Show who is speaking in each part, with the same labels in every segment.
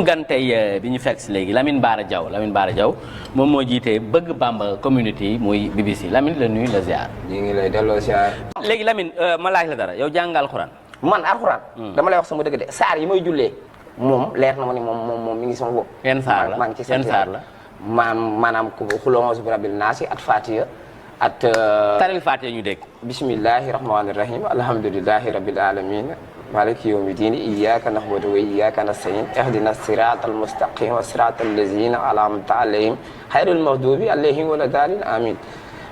Speaker 1: gan tey bi ñu fekk si léegi Lamine Bara Diaw moom moo jiitee Bëgg Bamba community muy BBC Lamine la nuyu la ziar.
Speaker 2: ñu ngi lay delloo ziar.
Speaker 1: léegi Lamine ma laaj la dara yow jàng alxuraan.
Speaker 2: man alxuraan. dama lay wax sama dëgg de saar yi may jullee. moom leer na ma ni moom mi ngi sama bopp.
Speaker 1: yan saar la
Speaker 2: maa ngi ci
Speaker 1: yan saar la.
Speaker 2: maanaam xul a'uuzu bi rabbil naas at Fatiha at.
Speaker 1: taril Fatiha ñu dégg.
Speaker 2: bismillahi rahmaani rahim alhamdulillahi rabbil alamin maliki yawmi diini iyyaka na'budu wa iyyaka nasta'in ihdina siratal mustaqim wa siratal lazina an'amta alayhim ghayril maghdubi alayhim wala daalin amin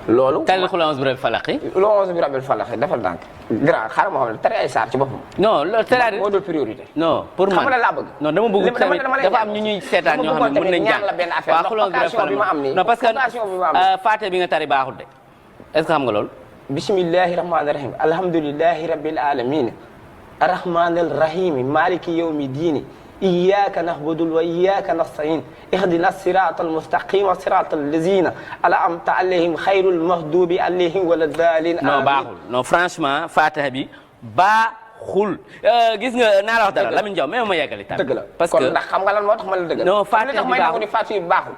Speaker 2: loolu.
Speaker 1: taril xul a'uuzu bi rabbil falaq.
Speaker 2: xul a'uuzu bi rabbil falaq defal ndànk. grand xaaral ma xam ne tari ay saar ci boppam.
Speaker 1: non loolu c'est-à-dire
Speaker 2: moo doon priorité.
Speaker 1: non pour man
Speaker 2: xam nga laa bëgg.
Speaker 1: non dama bëgg tamit dafa am ñu ñuy seetaan ñoo xam ne mën nañu jàng waaw xul a'uuzu bi rabbil falaq
Speaker 2: bi ma am nii.
Speaker 1: non parce que Fatiha bi nga tari baaxul de est-ce que xam nga loolu.
Speaker 2: bismillahi rahmaani rahim alhamdulillahi rabbil alamin arrahmanir rahim maliki yawmi diini iyyaka na'budu wa iyyaka nasta'in ihdina siratal mustaqim siratal lazina an'amta alayhim ghayril maghdubi alayhim wala daalin.
Speaker 1: non baaxul non franchement Fatiha bi baaxul gis nga naa la wax dara Lamine Diaw même ma yeggali tamit.
Speaker 2: dëgg la
Speaker 1: parce
Speaker 2: kon
Speaker 1: que
Speaker 2: ndax xam nga lan moo tax ma la dëgg la.
Speaker 1: non Fatiha bi baaxul
Speaker 2: ni Fatiha bi baaxul.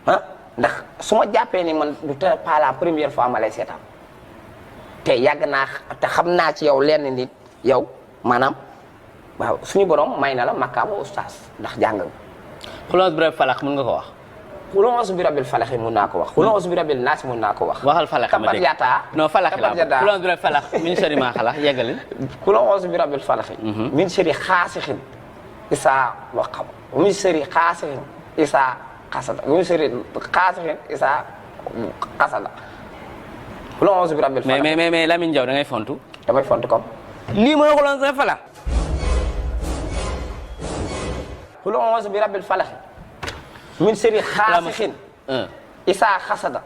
Speaker 2: ah ndax su ma jàppee ni man du te pas la première fois ma lay seetaan te yàgg naa te xam naa ci yow lenn nit yow. maanaam waaw suñu borom may na la makkaama ustaas ndax jàng nga.
Speaker 1: xul a'uuzu bi rabbil falaq mën nga ko wax.
Speaker 2: xul a'uuzu bi rabbil falaq mën naa ko wax. xul a'uuzu bi rabbin naas mën naa ko wax.
Speaker 1: waxal falaq ma dégg non falaq la xul a'uuzu bi rabbil falaq min sharri maa xalaq yeggali.
Speaker 2: xul a'uuzu bi rabbil falaq. min sharri xaasiqin isaa waqab min sharri xaasiqin isaa xasada min sharri xaasiqin isaa xasada. xul a'uuzu bi rabbil falaq.
Speaker 1: mais Lamine Diaw da ngay fontu.
Speaker 2: damay fontu comme.
Speaker 1: lii mooy xul a'uuzu bi rabbil falaq.
Speaker 2: xul a'uuzu bi rabbil falaq. min sharri xaasiqin isaa xasada.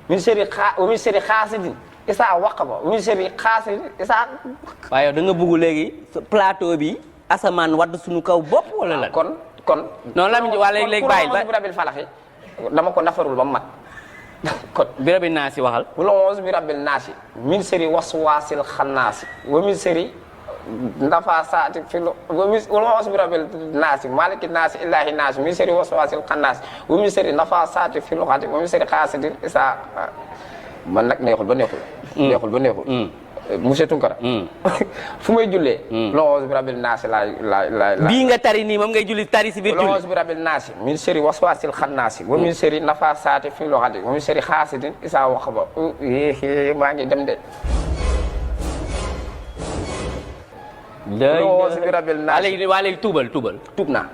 Speaker 2: min sharri xaasidin isaa waqaba min sharri xaasidin isaa.
Speaker 1: waaye yow da nga bëgg léegi plateau bi asamaan wadd suñu kaw bopp wala la.
Speaker 2: kon
Speaker 1: non Lamine waa léegi bàyyi ba
Speaker 2: xul a'uuzu bi rabbil falaq dama ko nafarul ba mu mat. kon
Speaker 1: bi rabbil naasi waxal.
Speaker 2: xul a'uuzu bi rabbil naasi min sharri waswaasil xannaasi wa min sharri nafaasaati fil xul a'uuzu bi rabbil naasi maaliki naasi ilaahi naasi min sharri waswaasil xannaasi wa min sharri nafaasaati fil uqadi wa min sharri xaasidin isaa man nag neexul ba neexul. neexul ba neexul. monsieur Tunkara. fu may jullee. xul a'uuzu bi rabbil naasi laay
Speaker 1: bii nga tari nii moom ngay julli tari si biir julli.
Speaker 2: xul a'uuzu bi rabbil naasi min sharri waswaasil xannaasi wa min sharri nafaasaati fil uqadi wa min sharri xaasidin isaa waqaba maa ngi dem de. xul a'uuzu bi rabbil naasi
Speaker 1: waa léegi tuubal.
Speaker 2: tuub naa.